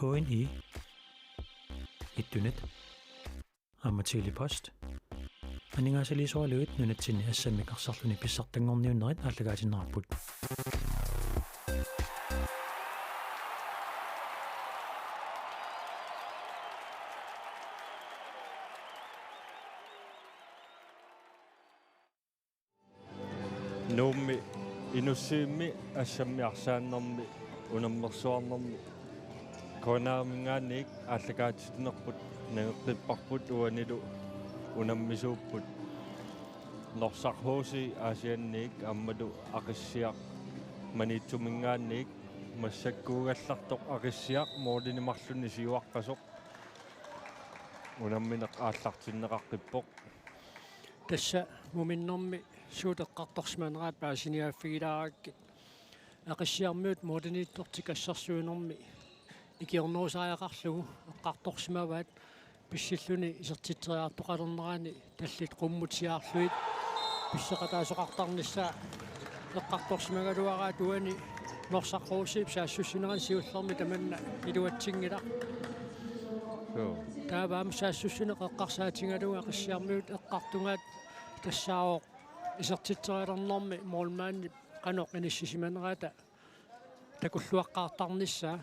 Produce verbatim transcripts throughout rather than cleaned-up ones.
K N I, Ittunet, aamma Tele-Post. Aningaasaliisoraluit nunatsinni assammik arsarluni pissartanngorniunnerit aallakaatinneqarput. Nuummi Inussivimmi assammik arsaannermi unammersuarnermi K N R-iminngaanniit aallakaatitsinerput nangeqqipparput uanilu unammisuupput Norsaq H C Aasianniit aammalu Aqissiaq Maniitsuminngaanniit massakkuugallartoq Aqissiaq målinik marlunnik siuaqqasoq unammineq aallartinneqaqqippoq. Tassa muminnermi suut eqqartorsimaneraat paasiniaaffigilaarakkit. Aqissiarmiut målimiittortik assersuinermi ikiornerusariaqarlugu eqqartorsimavaat pissilluni isertitseriartoqalernerani tallit qummut siaarlugit pisseqataasoqartarnissaa eqqartorsimagaluaraat uani Norsaq H C-p saassussinerani siullermi tamanna iluatsinngilaq. Joo. Taava aamma saassussineq eqqarsaatigalugu Aqissiarmiut eqqartugaat tassaavoq isertitserialernermi målmandip qanoq inissisimanerata takulluaqqaartarnissaa.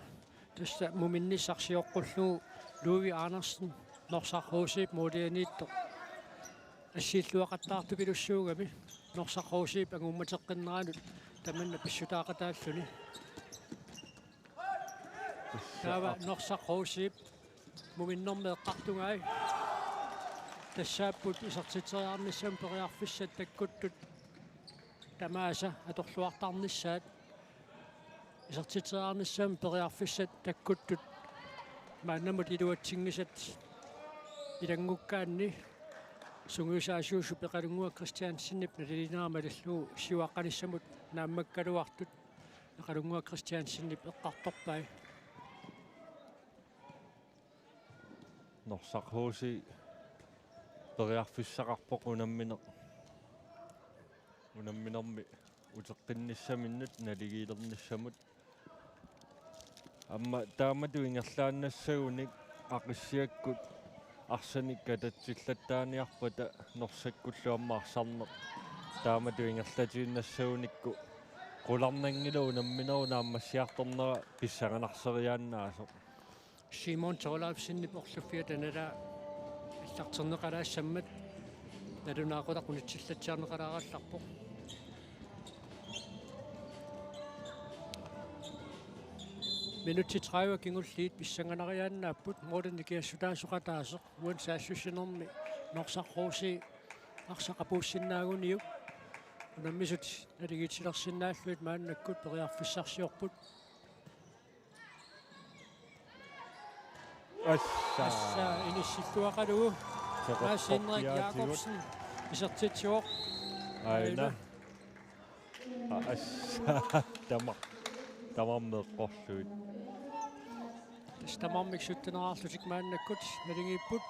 Tassa muminnissaq sioqqullugu Louis Andersen, Norsaq H C-p målimiittoq. Assiilluaqattaartupilussuugami Norsaq H C-p anguummateqqinneranut tamanna pissutaaqataalluni. Taava Norsaq H C-p muminnermi eqqartugai. Tassaapput isertitseriarnissamut periarfissat takkuttut tamaasa atorluartarnissaat. Isertitseriarnissamut periarfissat takkuttut maannamut iluatsinngisat ilanngukkaanni sungiusaasuusup Eqalunnguaq Kristiansenip nalilinera malillugu siuaqqanissamut naammakkaluartut Eqalunnguaq Kristiansenip eqqartorpai. Norsaq H C periarfissaqarpoq unammineq. Unamminermi uteqqinnissaminnut naligiilernissamut. Aamma taamatut ingerlaannassagunik Aqissiakkut arsanik katatsillattaarniarpata Norsakkullu aamma arsarneq taamatut ingerlatiinnassagunikku qularnanngilaq unamminerup naammassiartornera pissanganarseriaannaasoq. Simon Thorleifsenip orluffiata nalaa allarterneqalaassammat nalunaaqutaq unitsillatsiarneqalaarallarpoq. Minutsit tredive kingulliit pissanganariaannaapput målinik ikiassutaasoqataasoq uani saassussinermi Norsaq H C arsaq apuussinnaaguniuk unammisut naligiitsilersinnaallugit maannakkut periarfissarsiorput. Assa. Assa inissilluaqalugu. Seqertoq Mads Henrik piaatigut. Jakobsen isertitsivoq. Aina. Aina. Assa. Tama. Tamarmik eqqorlugit. Tassa tamarmik syttenerarlutik maannakkut naligiipput.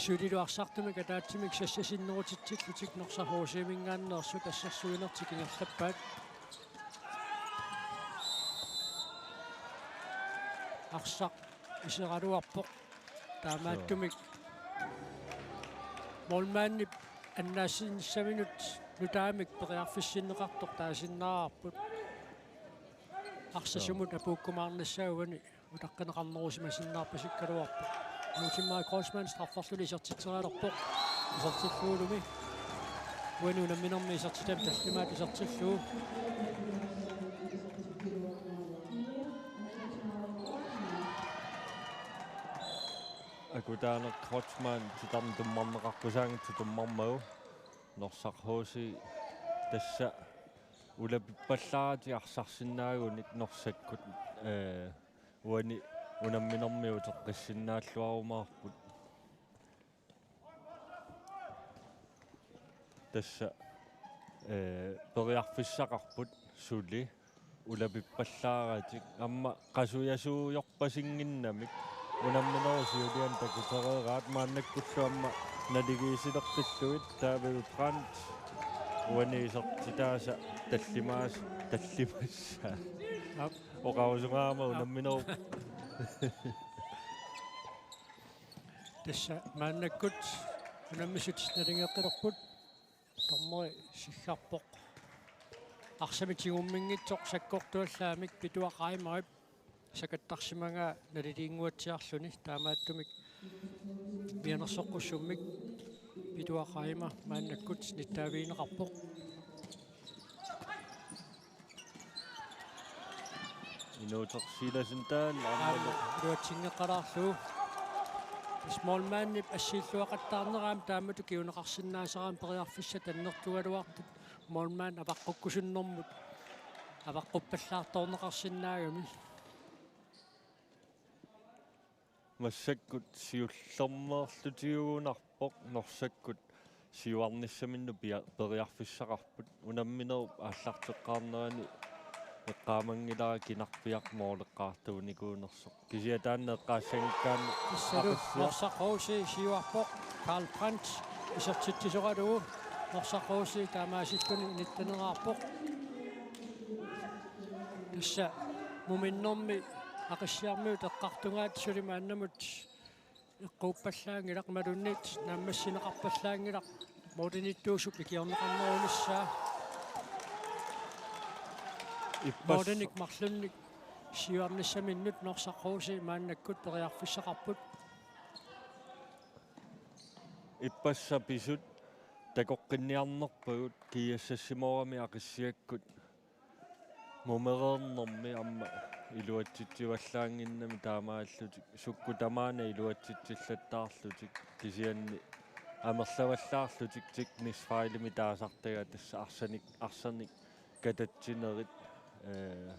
Sulilu arsartumik ataatsimik sassasinnerutitsillutik Norsaq H C-minngaanneersut assersuinertik ingerlappaat. Arsaq iseraluarpoq. Taamaattumik målmandip annaassinissaminut nutaamik periarfissinneqartoq taasinnaavarput. Arsaq sumut apuukkumaarnissaa uani utaqqineqarnerusimasinnaarpasikkaluarpoq. Nuutimmaa Kreutzmann strafferluni isertitserialerpoq. Isertillugulumi. Uani unamminermi isertitami tallimaat isertillugu. Akutaaneq Kreutzmann titarneq tummarneqaqqusaanngitsoq tummarmagu. Norsaq H C tassa ulapippallaaratik arsarsinnaagunik Norsakkut, ee, uani unamminermi uteqqissinnaalluarumaarput. Tassa, ee, periarfissaqarput suli ulapippallaaratik aamma qasujasuujorpasinnginnamik unamminerup siuliani takutereeraat maannakkullu aamma naligiissileqqillugit David Brandt uani isertitaasa tallimaas-, tallimassaa. Aap. Oqarusungaarama unamminerup. Tassa maannakkut unammisut naligeqqilerput. Dommeri siggarpoq. Arsamik tigumminngitsoq sakkortuallaamik Pituaq Reimerip sakattarsimagaa naliliinnguatsiarluni, taamaattumik mianersoqqussummik Pituaq Reimer maannakkut nittaavigineqarpoq. Inuuteq Silassen taanna aamma iluatsinngeqqalaarlugu. Tassa målmandip assiilluaqattaarnera aamma taamatut kinguneqarsinnaasara aamma periarfissaq annertugaluartut, målmand avaqqukkusunnermut avaqquppallaartoorneqarsinnaagami. Massakkut siullermeerlutigiugunarpoq, Norsakkut siuarnissaminnut pia-, periarfissaqarput. Unamminerup aallarteqqaarnerani eqqaamanngilara kinarpiaq måleqqaartuunikuunersoq. Kisianni taanna eqqaassanngikkaanni Tassalu Aqissiaq. Norsaq H C siuarpoq, Karl Brandt isertitsisoralugu. Norsaq H C taamaasilluni inittaneraarpoq. Tassa muminnermi Aqissiarmiut eqqartugaat suli maannamut eqquuppallaanngilaq, imaluunniit naammassineqarpallaanngilaq målinittuusup ikiorneqarnerunissaa. Ippas- Målinik marlunnik siuarnissaminnut Norsaq H C maannakkut periarfissaqarput. Ippassaq pisut takoqqinniarnerpagut, kiassassimooramik Aqissiakkut mumereernermi aamma iluatsitsivallaannginnami taamaallutik, sukkut tamaana iluatsitsillattaarlutik, kisianni amerlavallaarlutik teknisk fejlimik taasartagaat, tassa arsanik, arsanik katatsinerit, ee,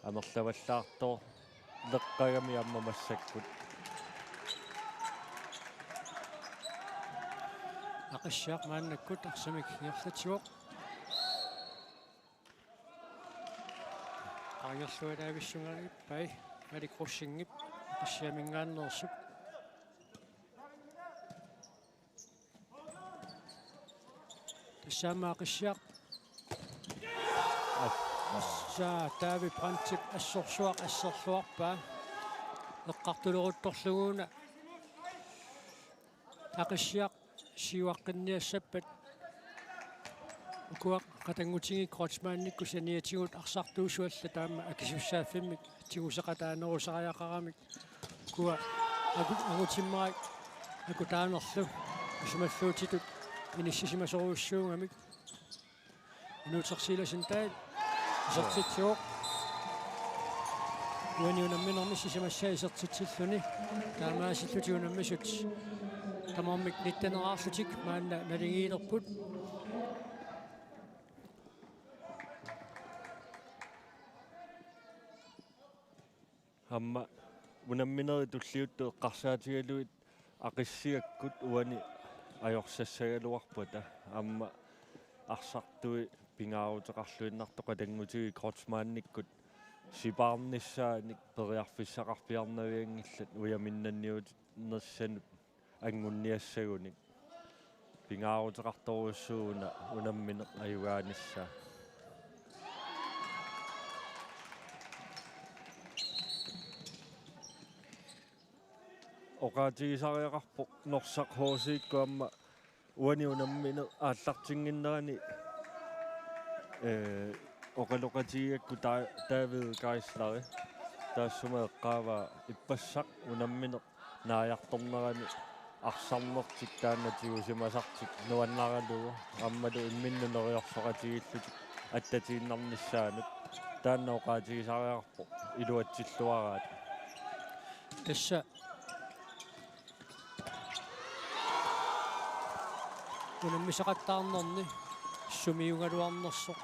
amerlavallaartoorleqqagami aamma massakkut. Aqissiaq maannakkut arsamik ingerlatsivoq. Qaangerlualaavissungaarpaa Malik Rosingip Aqissiaminngaanneersoq. Tassa aamma Aqissiaq. Assa David Brandtip assorsuaq asserluarpaa. Eqqartuleruttorlugu una Aqissiaq siuaqqinniassappat. Ukua qatanngutigiit Kreutzmannikkut saniatigut arsartuusut allat taama akisussaaffimmik tiguseqataanerusariaqaramik. Ukua aku-, angutimmarik akutaanerlu isumalluutitut inissisimasorujussuugamik. Inuuteq Silassen taanna isertitsivoq. Uani unamminermi sisamassaa isertitsilluni. Taamaasillutik unammisut tamarmik nittaneraarlutik maanna naligiilerput. Aamma unamminerit tulliuttut eqqarsaatigalugit Aqissiakkut uani ajorsassagaluarpata, aamma arsartui pingaaruteqarluinnartoq qatanngutigiit Kreutzmannikkut sipaarnissaanik periarfissaqarpiarnavianngillat ujaminnanniutinnissanut angunniassagunik. Pingaaruteqartorujussuuvoq una unammineq ajugaanissaa. Oqaatigisariaqarpoq Norsaq H C-kkut aamma uani unammineq aallartinnginnerani, ee, oqaloqatigiigakku Da-, David Geisleri taassuma eqqaavaa ippassaq unammineq naajartornerani arsarnertik taanna tigusimasartik nuannaralugu, aammalu imminnut neriorsoqatigiillutik attatiinnarnissaanut, taanna oqaatigisariaqarpoq iluatsilluaraat. Tassa unammisaqattaarnerni sumiugaluarnersoq.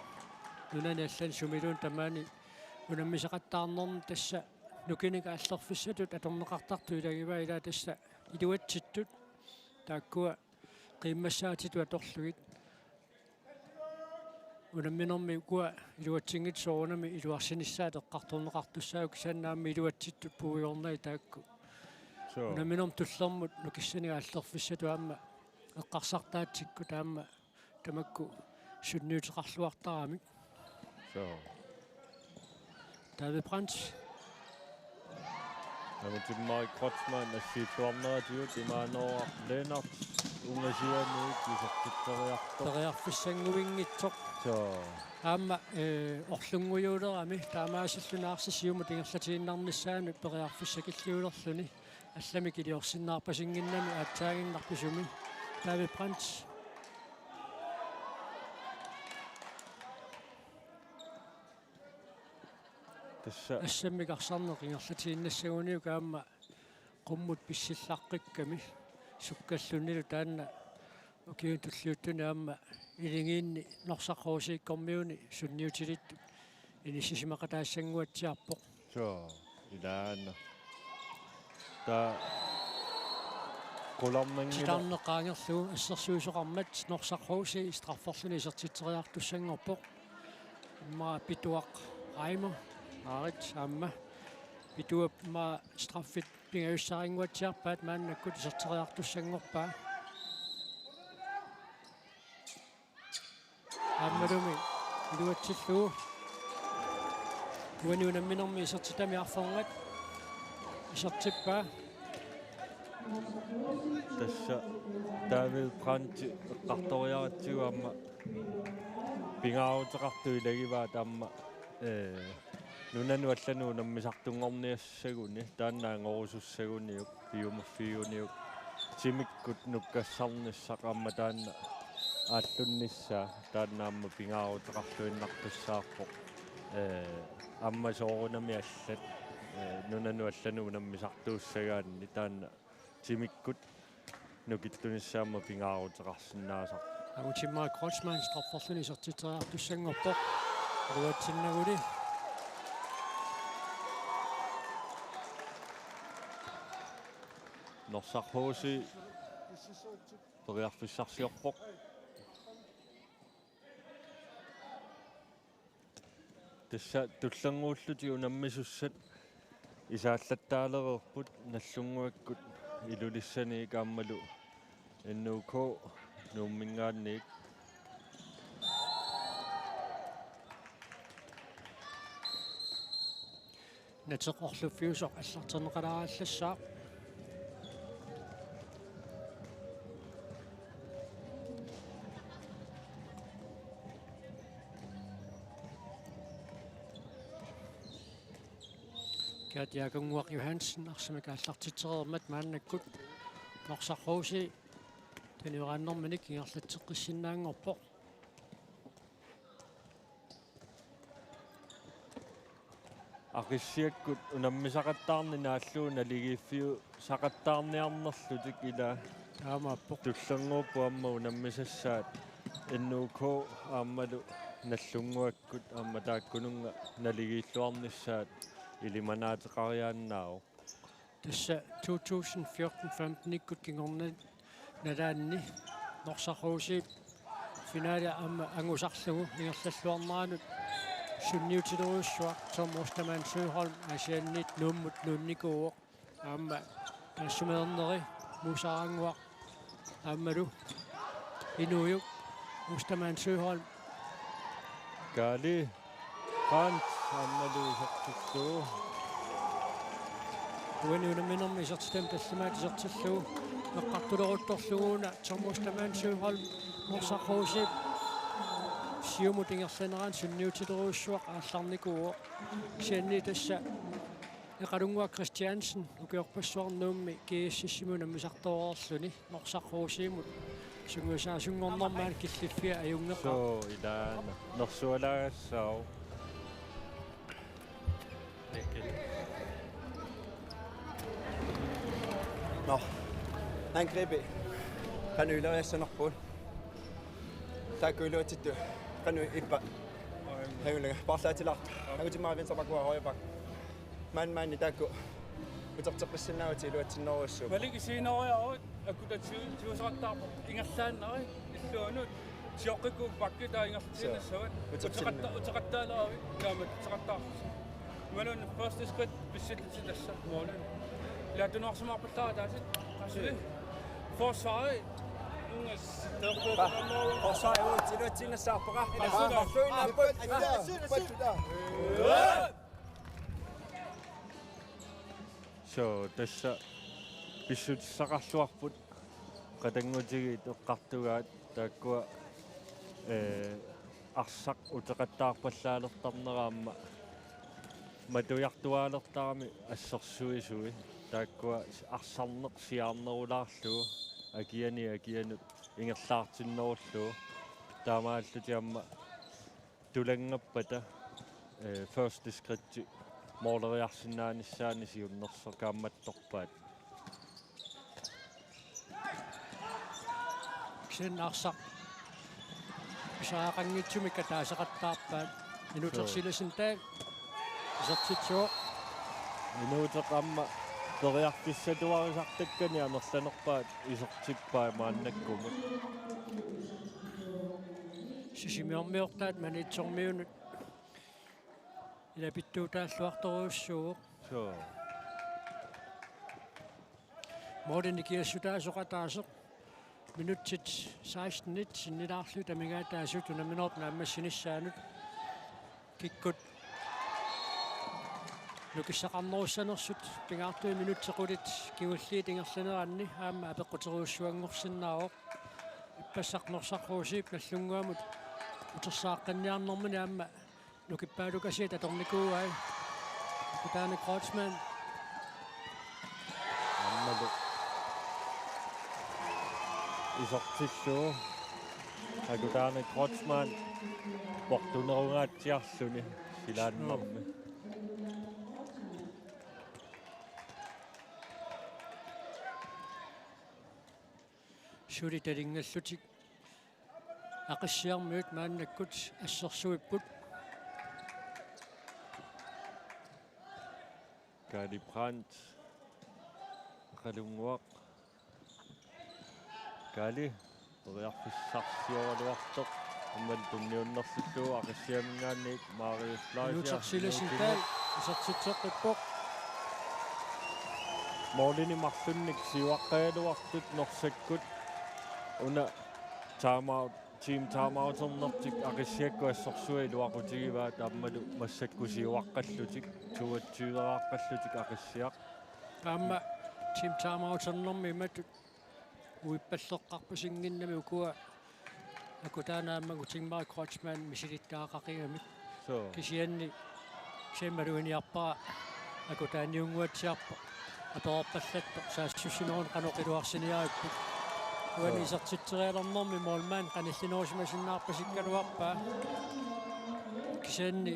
Nunani allani sumiluunniit tamaani unammisaqattaarnerni tassa nukinnik aallerfissatut atorneqartartut ilagivaat, ilaa tassa iluatsittut taakkua qiimmassaatitut atorlugit. Unamminermi ukua iluatsinngitsut soorunami iluarsinissaat eqqartorneqartussaavoq, kisianni aamma iluatsittut puigornagit taakku. Suu. Unamminermut tullermut nukissanik aallerfissatut aamma eqqarsartaatsikkut aamma tamakku sunniuteqarluartaramik. Suu. David Brandt. Angutimmarik Kreutzmann assiilluarneratigut imaanngooq Lennert ungasianiit isertitseriartoq. Periarfissannguinngitsoq. Soo. Aamma, eh, orlunngujuulerami taamaasilluni arsaq siumut ingerlatiinnarnissaanut periarfissakilliulerluni. Allamik iliorsinnaarpasinnginnami aatsaaginnarpoq sumi. David Brandt. Tassa. Assammik arsarneq ingerlatiinnassaguniuk aamma qummut pissillaqqikkami sukkallunilu taanna ukiuni tulliuttuni aamma iligiinni Norsaq H C-kkormiuni sunniutilittut inissisimaqataassannguatsiarpoq. Soo, ilaana. Taava qularnanngilaq. Titarneq qaangerlugu assersuisoqarmat Norsaq H C strafferluni isertitseriartussanngorpoq. Immaqa Pituaq Reimer, aarit aamma. Pituap immaqa straffit pingajussarinnguatsiarpaat maannakkut iserteriartussanngorpaa. Aammalumi iluatsillugu. Uani unamminermi isertitami arfernat isertippaa. Tassa David Brandt eqqartoriaratsigu aamma pingaaruteqartut ilagivaat aamma, eh, nunanut allanut unammisartunngorniassaguni, taanna angorusussaguniuk, piumaffiuniuk, timikkut nukkassarnissaq aamma taanna aallunnissaa, taanna aamma pingaaruteqarluinnaqqissaarpoq. Eh, aamma soorunami allat, eh, nunanut allanut unammisartuussagaanni taanna timikkut nukittunissaa aamma pingaaruteqarsinnaasarpoq. Angutimmarik Kreutzmann strafferluni isertitseriartussanngorpoq. Iluatsinnaguli. Norsaq H C periarfissarsiorpoq. Tassa tullernguullutik unammisussat isaallattaalereerput Nagdlunguakkut Ilulissaniit aammalu N U K Nuumminngaanniit. Nateq orluffiusoq aallarterneqalaarallassaaq. Katia Kangwak Johansen arsamik aallartitsereermat maannakkut Norsaq H C taniuraannerminik ingerlatseqqissinnaanngorpoq. Aqissiakkut unammisaqattaarneq naallugu naligiiffiusaqattaarniarnerlutik ilaa. Taamaappoq. Tullernguupput aamma unammisassaat N U K aammalu Nagdlunguakkut aamma taakkununnga naligiilluarnissaat ilimanaateqariaannaavoq. Tassa to tusind fjorten femten-ikkut kingorna nalaanni Norsaq H C-p finale aamma angusarlugu ingerlalluarneranut sunniutilerujussuaq Tom Ostermann Søholm Aasianniit Nuummut nuunnikuuvoq. Aamma taassumeerneri Muusarannguaq aammalu inuujuk Ostermann Søholm. Kaali Brandt aammalu isertittugu. Uani unamminermi isertitami tallimaat isertillugu. Eqqartuleruttorlugu una Tom Ostermann Søholm Norsaq H C-p siumut ingerlanerani sunniutilerujussuaq aallarnikuuvoq. Kisianni tassa Eqalunnguaq Christiansen ukiorpassuarni Nuummi G S S-imi unammisartoreerluni Norsaq H C-mut sungiusaasunngornermi maani killiffia ajunngeqaaq. Soo, ilaana. Nersualaagassaavoq. Nå. Angribi. Qanoq ileriassanerpugut? Taakku iluatsittut. Qanoq ippa? Hajunga. Paarlaatilaartoq. Angutimmarik venstre back, højre back. Maani, maani taakku uterteqqissinnaavatit iluatsinnerujussuupput. Malik isiginoriaruit akutatigu-, tiguseqattaarpoq ingerlaannaq illuanut sioqqikkuupput bakkit taava ingerlatiinnassavat. Soo, utertinni-. Uteqatta-, uteqattaaleravit taama uteqattaarlusi. Imaluunniit første skridt pissillusi tassa målimi. Ilaa tunuarsimaarpallaarput ataaseq. Asuli. Forsvari. Ungas. Forsvari, iluatsiinnassaarpara. Ilaa, suuna. Marluinnaapput. Ilaa. Ilaa. So, tassa pissutissaqarluarput qatanngutigiit eqqartugaat taakkua, ee, arsaq uteqattaarpallaalertarnera aamma matujartuaalertarami assersuisui. Taakkua arsarneq siaarnerulaarlugu akiani akianut ingerlaartinnerullugu. Taamaallutik aamma tulanngappata, ee, første skridti måleriarsinnaanissaanut siunnersoq kaammattorpaat. Kisianni arsaq pisariaqanngitsumik ataaseqattaarpaat. Inuuteq Silasindal isertitsivoq. Inuuteq aamma periarfissatuarisartakkani amerlanerpaat isertippai maannakkumut. Sisimiormiortaat Maniitsormiunut ilapittuutaalluartorujussuuvoq. So. Målini kiassutaasoq ataaseq. Minutsit sekstenit sinnilaarlugit amigaataasut unamminerup naammassinissaanut kikkut nukissaqarnerussanersut pingaartumik minutsit qulit kingulliit ingerlaneranni aamma apeqquterujussuanngorsinnaavoq. Ippassaq Norsaq H C-p Nagdlunguamut utersaaqqinniarnermini aamma nukippaalukasiat atornikuuai. Kutaane Kreutzmann. Aammalu isertillugu Akutaane Kreutzmann portunerungaatsiarluni silaannarmi. Suli talinngallutik Aqissiarmiut maannakkut assersuipput. Kaali Brandt. Qalunnguaq. Kaali. Periarfissarsioraluartoq. Aammalu tunniunnerlullugu Aqissiaminngaanniit Marius Fleischer. Inuuteq Silasindal isertitseqqippoq. Målini marlunnik siuaqqagaluartut Norsakkut una timeout, team timeouternertik Aqissiakkut assorsuaq iluaqutigivaat aammalu massakkut siuaqqallutik, toogtyveqallutik Aqissiaq. Aamma team timeouternermi imatut uippalleqqarpasinnginnami ukua Akutaane aamma Ingmar Kreutzmann misilittagaqaqigamik. So. Kisianni siammaluginiarpara Akutaaniunnguatsiarpoq aperorpallattoq saassussinermut qanoq iluarsiniaripput. Uani, so, isertitserialernermi målmand qanillinerusimasinnaarpasikkaluarpaa. Kisianni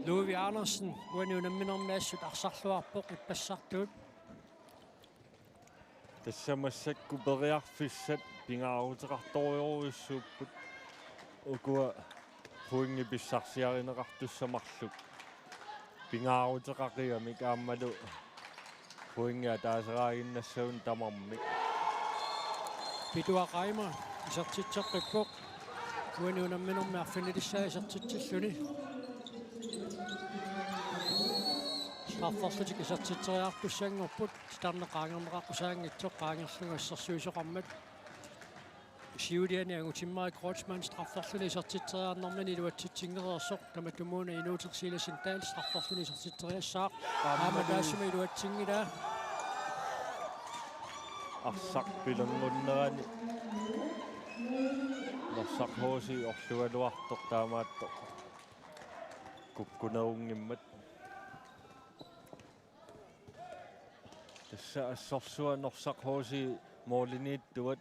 Louis Andersen uani unamminermi assut arsarluarpoq ippassartuut. Tassa massakkut periarfissat pingaaruteqartorujussuupput ukua pointit pissarsiarineqartussat marluk pingaaruteqaqigamik aammalu pointit ataaseraaginnassagunik tamarmik. Pituaq Reimer isertitseqqippoq. Uani unamminermi arfinilissaa isertitsilluni. Strafferlutik isertitseriartussanngorput. Titarneq qaangerneqaqqusaanngitsoq qaangerlugu assersuisoqarmat. Siuliani Angutimmarik Kreutzmann strafferluni isertitseriarnermini iluatsitsingereersoq tamatumuuna Inuuteq Silasindal strafferluni isertitseriassaaq. Aamma, aamma taassuma iluatsinngilaa. Arsaq pilerngunnerani Norsaq H C orlugaluartoq taamaattoq kukkunerunngimmat. Tassa assorsuaq Norsaq H C måliniittuat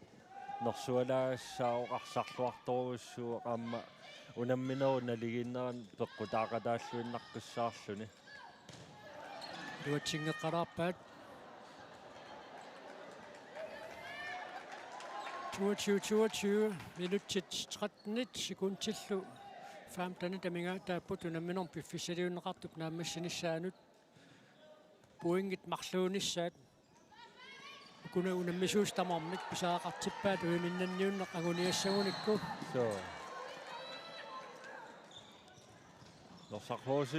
nersualaagassaavoq arsarluartorujussuuvoq aamma unamminerup naligiinnerani peqqutaaqataalluinnaqqissaarluni. Iluatsinngeqqalaarpaat. Toogtyve toogtyve, minutsit trettenit sekundillu femtenit amigaataapput unamminermi piffissaliunneqartup naammassinissaanut. Pointit marluunissaat. Ukuna unammisuusut tamarmik pisariaqartippaat uiminnanniunneq anguniassagunikku. So. Norsaq H C.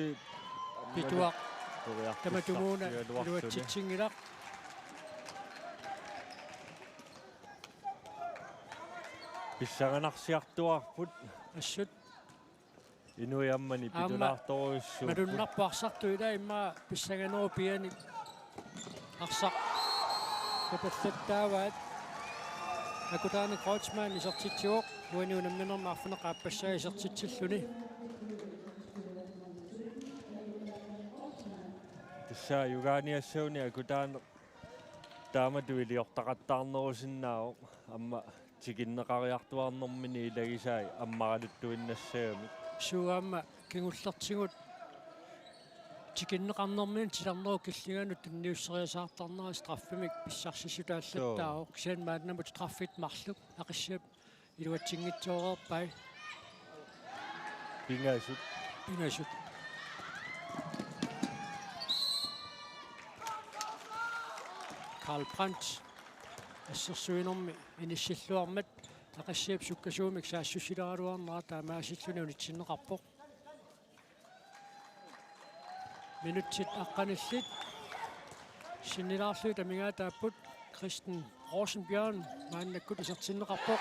Pituaq. Periarfissarsigaluarluni. Tamatumuuna iluatsitsinngilaq. Pissanganarsiartuaarput. Assut. Inuit aamma, aamma pitulaartorujussuupput. Malunnarpoq arsartut ilaa immaqa pissanganerup pianik. Arsaq. Kapallattaavaat. Akutaani Kreutzmann isertitsivoq. Uani unamminermi arfineq-aappassaa isertitsilluni. Tassa ajugaaniassaguni Akutaani taamatut iliortaqattaarnerusinnaavoq, aamma tikinneqariartuaarnermini ilagisai ammaraluttuinnassagamik. Suu, aamma kingullertigut tikinneqarnermini titarnerup killinganut tunniusseriasaartarnera straffimik pissarsissutaallattaarpoq. Suu. Kisianni maannamut straffit marluk Aqissiap iluatsinngitsoorpai. Pingasut. Pingasut. Karl Brandt assersuinermi inissilluarmat Aqissiap sukkasuumik saassussileraluarnera taamaasilluni unitsinneqarpoq. Minutsit aqqanillit sinnilaarlugit amigaataapput. Kristen Rosenbjørn maannakkut isertinneqarpoq.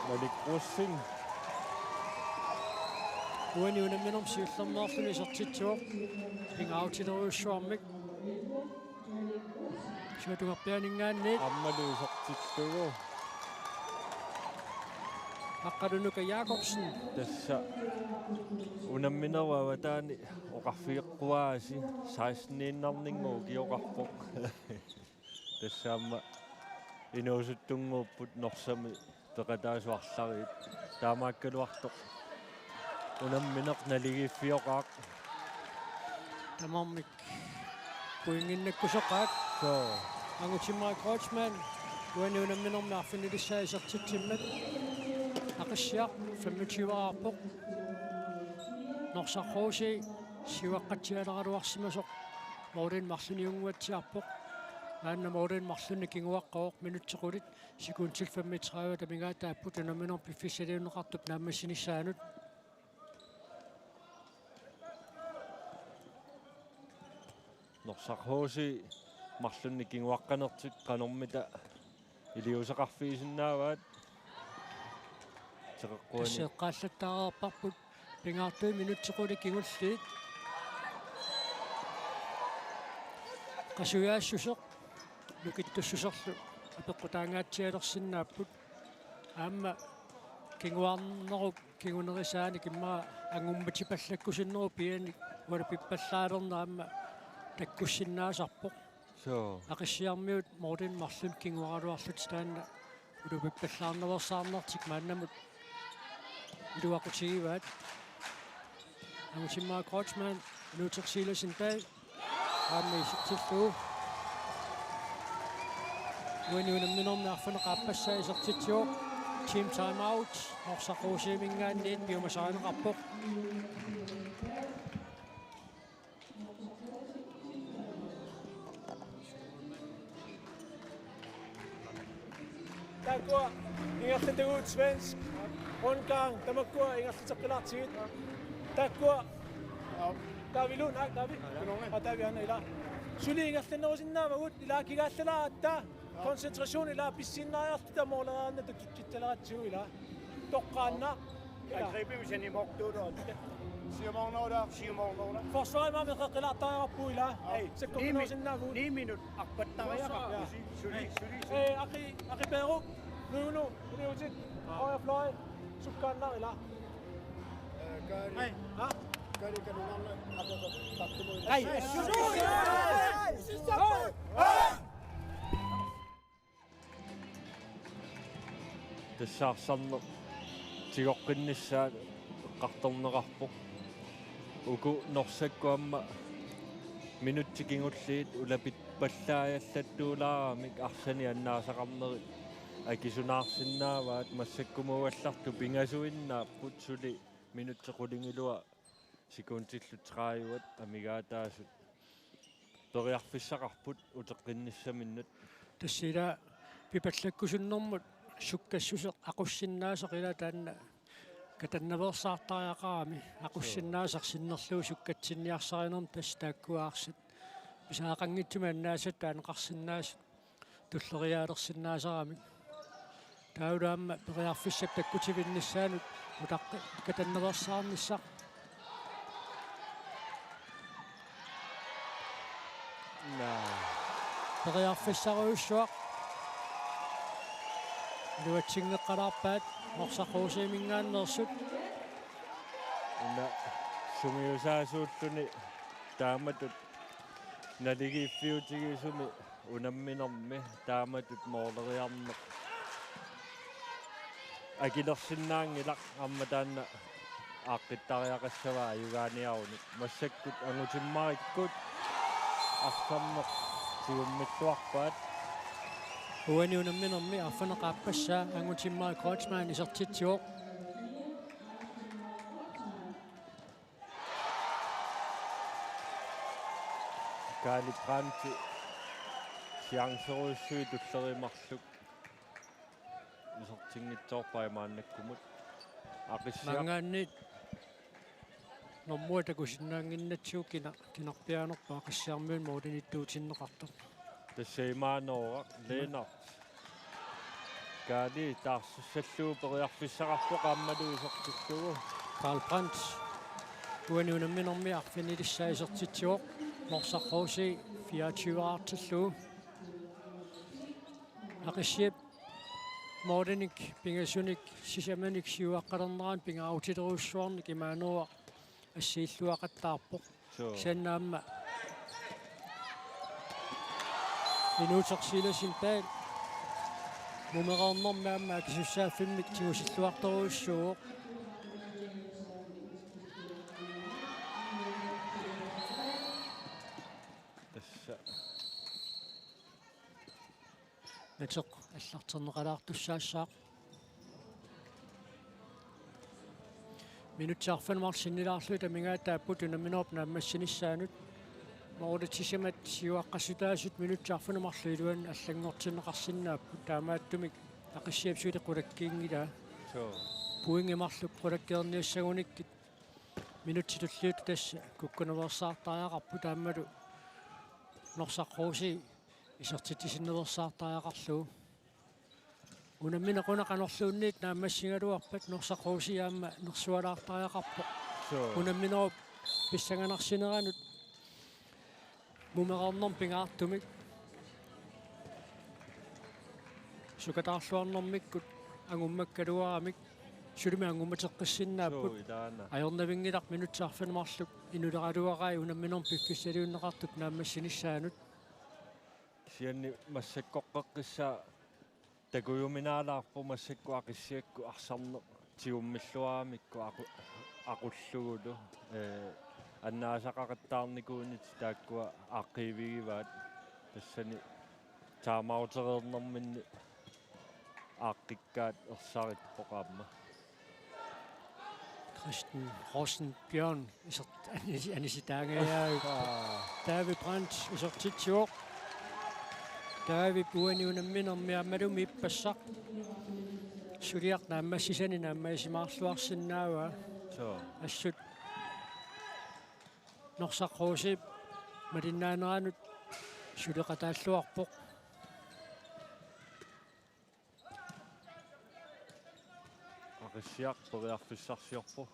Malik Rosing. Uani unamminermi siullermeerluni isertitsivoq. Pingaarutilerujussuarmik. Suatugarpianinngaanniit. Aammalu isertittugu. Aqqalunuka Jakobsen. Tassa unamminerup avataani oqarfigeqquaasi seksteniinnarninnguuq ukioqarpoq. Tassa aamma inuusuttunnguupput Norsami peqataasut arlariit. Taamaakkaluartoq unammineq naligiiffioqaaq. Tamarmik pointinnakkusoqaat. Suu. Angutimmarik Kreutzmann uani unamminermi arfinilissaa isertitsimmat. Aqissiaq femogtyve-raarpoq. Norsaq H C siuaqqatsialeraluarsimasoq målini marlunnik unnguatsiarpoq. Maanna målini marlunnik kinguaqqavoq, minutsit qulit sekundit femogtredive amigaataapput unamminermi piffissaliunneqartup naammassinissaanut. Norsaq H C marlunnik kinguaqqanertik qanormita iliuuseqarfigisinnaavaat. Teqeqquani. Tassa eqqaallattaareerparput pingaartumik minutsit qulit kingulliit. Qasujaassuseq nukittussuserlu apeqqutaangaatsialersinnaapput. Aamma kinguarnerup kingunerisaanik immaqa angummipallakkusunnerup pianik ualu pippallaalerneq aamma takkussinnaasarpoq. Suu. Aqissiarmiut målini marlunnik kinguaraluarlutik taanna ulapippallaarnaveersaarnertik maannamut iluaqutigivaat. Angutimmarik Kreutzmann, Nuuteq Silasen Dahl. Aamma isertillugu. Uani unamminermi arfineq-aappassaa isertitsivoq. Team timeout. Norsaq H C-minngaanniit piumasarineqarpoq. Taakkua ingerlatagut svensk, Ungarn, tamakkua ingerlateqqilaartigit. Taakkua Davi Lund, nej, Davi. Aa, Davi, han er ilaa. Suli ingerlannerusinnaavagut, ilaa, kigaallalaaratta. Koncentration ilaa pissiinnariarluta måleriarnata tutsittaleratsigu ilaa. Toqqaannaq. Ilaa. Angribi misani mortuudoq. Siumorneruda. Siumorneruda. Forsvarimi meqeqqilaartariaqarpugut ilaa. Ei, sakkortunerusinnaavugut. Ni minut. Arpattariaqarpusi. Suli, suli, suli. Ei, Aki, Aki Peeruk. Nuunu, iliuutit. Højre fløj. Sukkaannaq ilaa. Ei. Ha? Ei. Tassa arsarneq tigoqqinnissaa eqqartorneqarpoq. Uku norsakkut aamma minutsit kingulliit ulapippallaajattuulaaramik arsanik annaasaqarnerit akisunaarsinnaavaat, massakkumuugallartut pingasuinnaapput suli minutsit qulingiluat sekundillu tredivet amigaataasut. Periarfissaqarput uteqqinnissaminnut. Tassa ilaa pipallakkusunnermut sukkassuseq aqussinnaasoq ilaa taanna katannaveersaartariaqarami aqussinnaasoq sinnerlugu sukkatsinniarsarinermi tassa taakkua arsaq pisariaqanngitsumik annaasat taaneqarsinnaasut tulleriiaalersinnaasaramik. Taavalu aamma periarfissap takkutivinnissaanut utaqqi katannaveersaarnissaq. Naa. Periarfissarujussuaq. Iluatsinngeqqalaarpaat Norsaq H C-minngaanneersut. Una sumiusaasuulluni taamatut naligiiffiutigisumi unamminermi taamatut mooleriarneq akilersinnaanngilaq, aamma taanna aaqqittariaqassavaa ajugaaniaruni. Massakkut angutimmarikkut arsarneq tigummilluarpaat. Uani unamminermi arfineq-aappassaa Angutimmari Kreutzmann isertitsivoq. Kaali Brandti chancerujussuit tulleriit marluk isertinngitsoorpai maannakkumut. Aqissiaq. Maanngaanniit normuat takusinnaannginnatsigu kina-, kinarpiaanerpa Aqissiarmiut målinittuutinneqartoq. Tassa imaanngooq Lennert. Kaali taarsussallugu periarfissaqarpoq aammalu isertillugu. Karl Brandt. Uani unamminermi arfinilissaa isertitsivoq. Norsaq H C fireogtyve-rtillugu. Aqissiap målinik pingasunik sisamanik siuaqqalernerani pingaarutilerujussuarnik imaanngooq assiilluaqattaarpoq. Suu. Kisianni aamma Inuuteq Silasen Dahl mumereernermi aamma akisussaaffimmik tigusilluartorujussuuvoq. Tassa. Nateq allarterneqalaartussaassaaq. Minutsit arfineq-marluk sinnilaarlugit amigaataapput unamminerup naammassinissaanut. Målip sisamat siuaqqassutaasut minutsit arfineq-marluk iluanni allanngortinneqarsinnaapput, taamaattumik Aqissiap suli qulakkiinngilaa. Suu. Pointit marluk qulakkeerniassagunikkit minutsit tulliuttut tassa kukkunaveersaartariaqarput aammalu Norsaq H C isertitsisinnaveersaartariaqarlugu. Unammineq una qanorluunniit naammassigaluarpat Norsaq H C aamma nersualaartariaqarpoq. Suu. Unamminerup pissanganarsineranut mumereernermi pingaartumik sukataarluarnermikkut angummakkaluaramik sulimik angummateqqissinnaapput. Suu, ilaana. Ajornavinngilaq minutsit arfineq-marluk inuleraluarai unamminermi piffissaliunneqartup naammassinissaanut. Kisianni massakkorpiaq qissaa takujuminaalaarpoq massakkut Aqissiakkut arsarneq tigummilluaramikku aqu-, aqullugulu, ee, annaasaqaqattaarnikuunit taakkua aaqqiivigivaat, tassani timeoutereernerminni aaqqikkaat ersarippoq aamma. Christian Rosenbjørn isert-, anisi-, anisitaangajaa. Aa. David Brandt isertitsivoq. David uani unamminermi aammalumi ippassaq. Suliaq naammassisani naammassimaarluarsinnaavaa. Suu. Assut Norsaq H C-p malinnaaneranut suleqataalluarpoq. Aqissiaq periarfissarsiorpoq.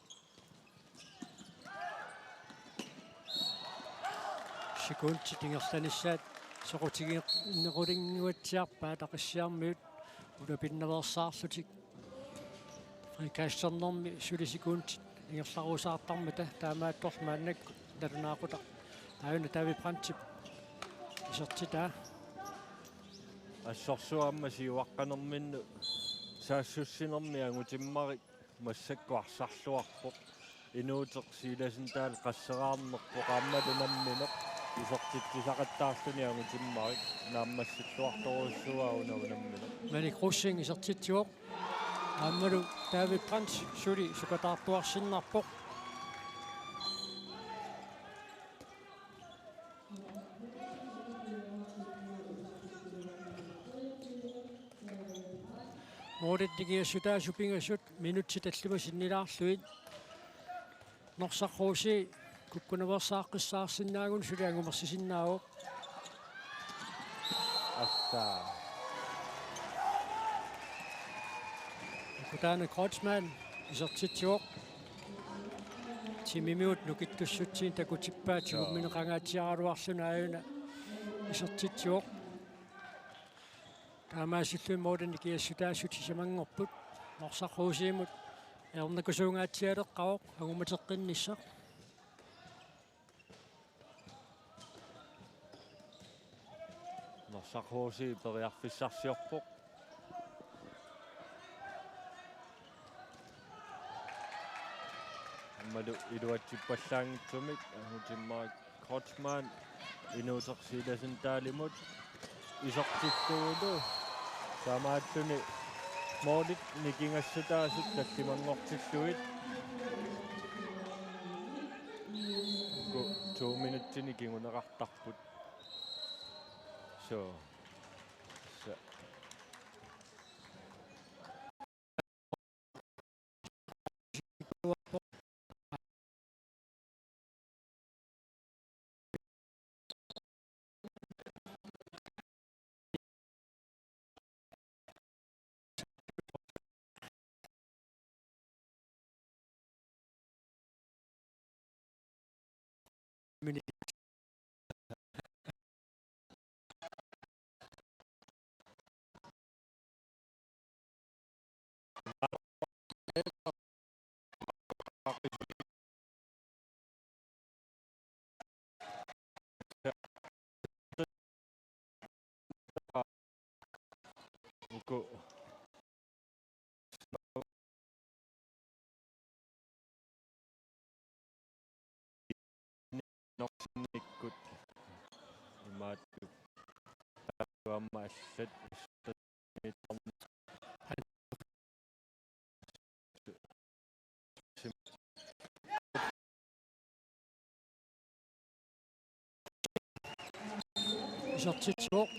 Sekundit ingerlanissaat soqutiginneqqulinnguatsiarpaat Aqissiarmiut ulapinnaveersaarlutik. Frikasternermi suli sekundit ingerlarusaartarmata, taamaattorli maannakkut nalunaaqutaq aajuna David Brandtip isertitaa. Assorsuaq aamma siuaqqanerminnut saassussinermi Angutimmarik massakkut arsarluarpoq. Inuuteq Silasen Dahl qasseraarnerpoq aammalu nammineq isertitsisaqattaarluni Angutimmarik naammassilluartorujussuuaa una unammineq. Malik Rosing isertitsivoq. Aammalu David Brandt suli sukataartuarsinnarpoq. Målit nikingassutaasut pingasut minutsit tallimat sinnilaarlugit Norsaq H C kukkunaveersaaqqissaarsinnaagunarpoq, suli angumersisinnaavoq. Assa. Taanna Kreutzmann isertitsivoq. Timimiut nukittussutsinni takutippaa. Joo. Timimini qangaatsiaraluarluni aajuna. Isertitsivoq. Taamaasilluni målinik nikingassutaasut sisamanngorput. Norsaq H C-mut ajornakusuungaatsialeqqavoq angumateqqinnissaq. Norsaq H C periarfissarsiorpoq. Aammalu iluatsippallaanngitsumik, Utimmarik Kreutzmann, Inuuteq Silasen Dahlimut isertillugulu, taamaalluni målit nikingassutaasut tallimanngortillugit. Uku to minutsinik kinguneqartarput. So. So. Uku norsinnikkut imaattut aamma allat isertitsivoq.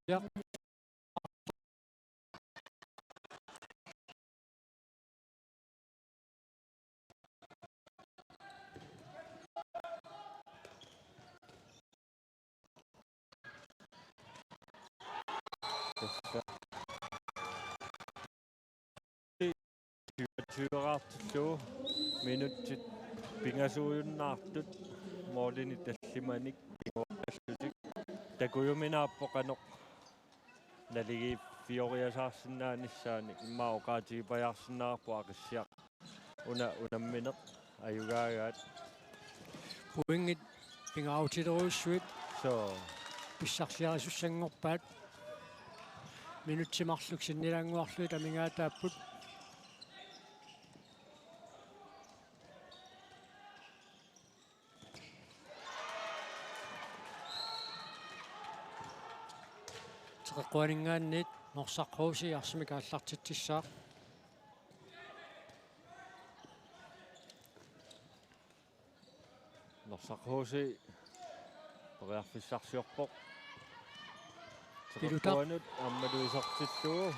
Ja. Tassa tyve-, tyveraartillugu minutsit pingasuujunnaartut målinik tallimanik pingaartillutik. Takujuminaappoq qanoq naligiiffioriasaarsinnaanissaannik, immaqa oqaatigipajaarsinnaavarput Aqissiaq una unammineq ajugaagaat. Pointit pingaarutilerujussuit. So. Pissarsiarisussanngorpaat. Minutsit marluk sinnilaannguarlugit amigaataapput. Teqeqquaninngaanniit Norsaq H C arsamik aallartitsissaaq. Norsaq H C periarfissarsiorpoq. Pilutaq. Teqeqquanut aammalu isertillugu.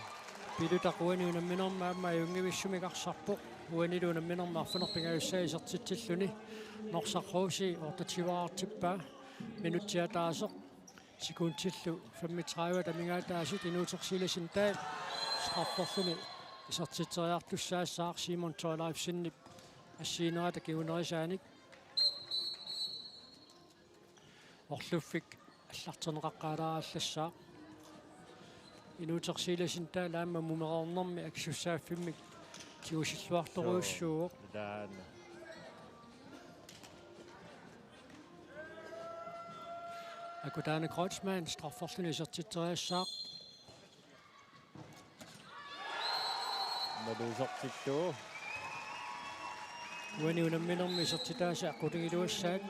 Pilutaq uani unamminermi aamma ajunngivissumik arsarpoq. Uanilu unamminermi arfineq-pingajussaa isertitsilluni. Norsaq H C otteogtyveraartippaa. Minutsit ataaseq sekundillu femogtredive amigaataasut. Inuuteq Silasen Dahl strafferluni isertitseriartussaassaaq Simon Thorleifsenip assiginerata kingunerisaanik. Orluffik allarterneqaqqaalaarallassaaq. Inuuteq Silasen Dahl aamma mumereernermi akisussaaffimmik tigusilluartorujussuuvoq. Taanna. Akutaana Kreutzmann strafferluni isertitseriassaaq. Aammalu isertillugu. Uani unamminermi isertitaasa qulingiluassaat.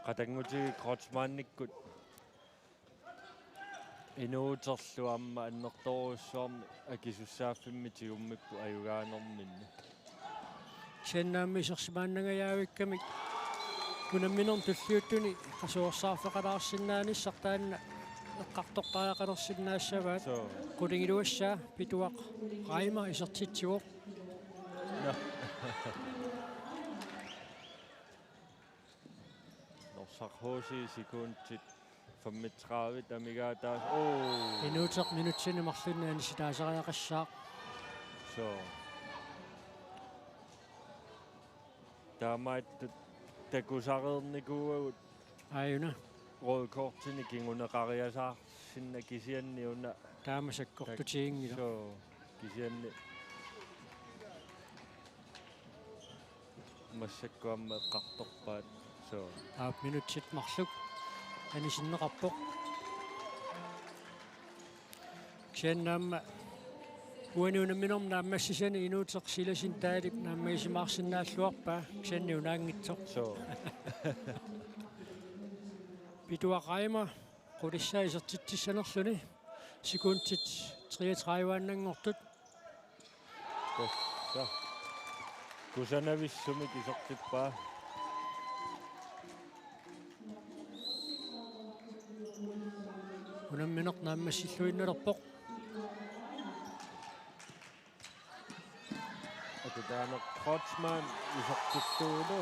Qatannguti Kreutzmannikkut Inuuterlu aamma annertoorujussuarmik akisussaaffimmik tigummipput ajugaanerminni. Kisianni aamma isersimaannangajaavikkamik unamminermi tulliuttuni qasuersaarfeqalaarsinnaanissaq taanna eqqartortariaqalersinnaassavaat. Suu. Qulingiluassaa Pituaq Reimer isertitsivoq. Nå. Norsaq H C sekundit femogtredive amigaataasut. Oo. Inuuteq minutsini marlunni anisitaasariaqassaaq. Suu. Taamaattut takusareernikuuagut. Aajuna. Røde kortini kinguneqariasaarsinnagu kisianni una. Taama sakkortutiginngilaq. Soo, kisianni. Massakkut aamma eqqartorpaat. Soo. Aap, minutsit marluk anisinneqarpoq. Kisianni aamma uani unamminermi naammassisani Inuuteq Silasip Dahlip naammagisimaarsinnaalluarpaa, kisianni unaanngitsoq. Soo. Pituaq Reimer qulissaa isertitsissanerluni, sekundit treogtredive-annanngortut. Tassa. Kusanavissumik isertippaa. Unammineq naammassilluinnalerpoq. Akutaaneq Kreutzmann isertittuullu.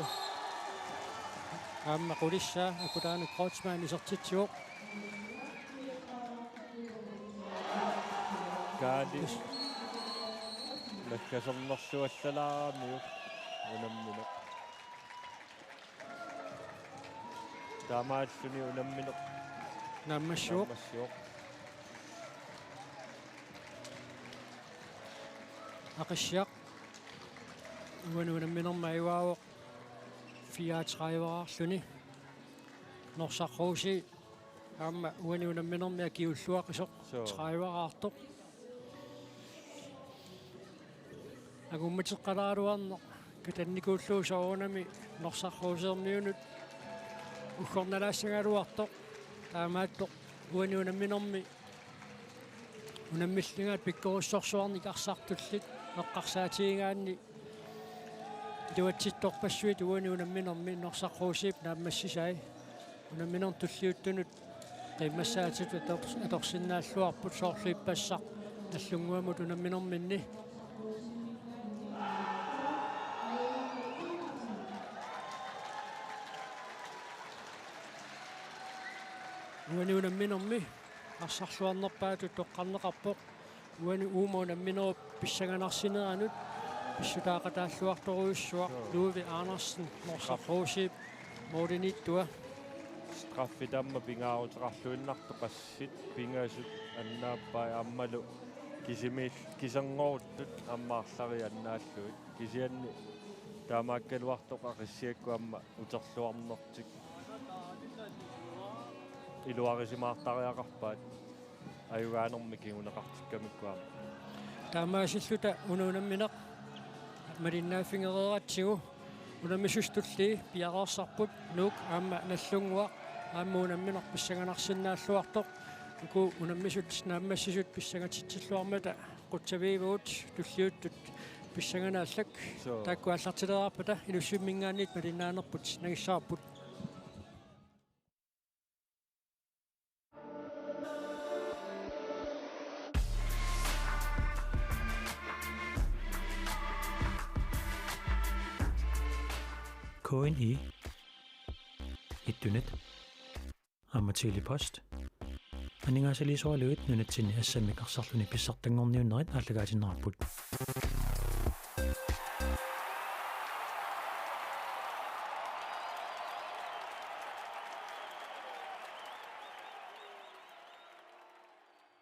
Aamma qulissaa Akutaaneq Kreutzmann isertitsivoq. Kaali. Naggasernerluallalaaramiuk unammineq. Taamaalluni unammineq. Naammassivoq. Naammassivoq. Aqissiaq. Uani unamminermi ajugaavoq fireogtredive-raarluni. Norsaq Rosing aamma uani unamminermi akiulluaqisoq. Soo. Tredive-raartoq. Angummateqqalaaraluarneq katannikuullugu soorunami Norsaq Rosingimiunut uggornalaassagaluartoq. Taamaattoq uani unamminermi unammilligaat pikkorissorsuarnik arsartullit eqqarsaatigigaanni iluatsittorpassuit uani unamminermi Norsaq Rosingip naammassisai. Unamminermi tulliuttunut qimmassaatitut ator-, atorsinnaalluarput, soorlu ippassaq Nagdlunguamut unamminerminni. Uani unamminermi arsarluarnerpaatut toqqarneqarpoq. Uani uuma unamminerup pissanganarsineranut pissutaaqataalluartorujussuaq. Joo. Ludvig Andersen, Norsaq Rosingip målimiittua. Straffi taama pingaaruteqarluinnartoq, qassit pingasut annaappai aammalu kisimiil-, kiserngoruttut aamma arlallit annaallugit. Kisianni taamaakkaluartoq Aqissiakkut aamma uterluarnertik iluarisimaartariaqarpaat ajugaanermik kinguneqartikkamikku aamma. Taamaasilluta una unammineq malinnaaffigereeratsigu unammisut tulliit piareersarput, Nuuk aamma Nagdlunguaq aamma unammineq pissanganarsinnaalluartoq. Uku unammisut naammassisut pissangatitsilluarmata qutsavigivagut tulliuttut pissanganarlugit. Soo. Taakku aallartilereerpata Inussivimminngaanniit malinnaanerput nangissavarput. K N I, Ittunet, aamma Tele-Post. Aningaasaliisoraluit nunatsinni assammik arsarluni pissartanngorniunnerit aallakaatinneqarput.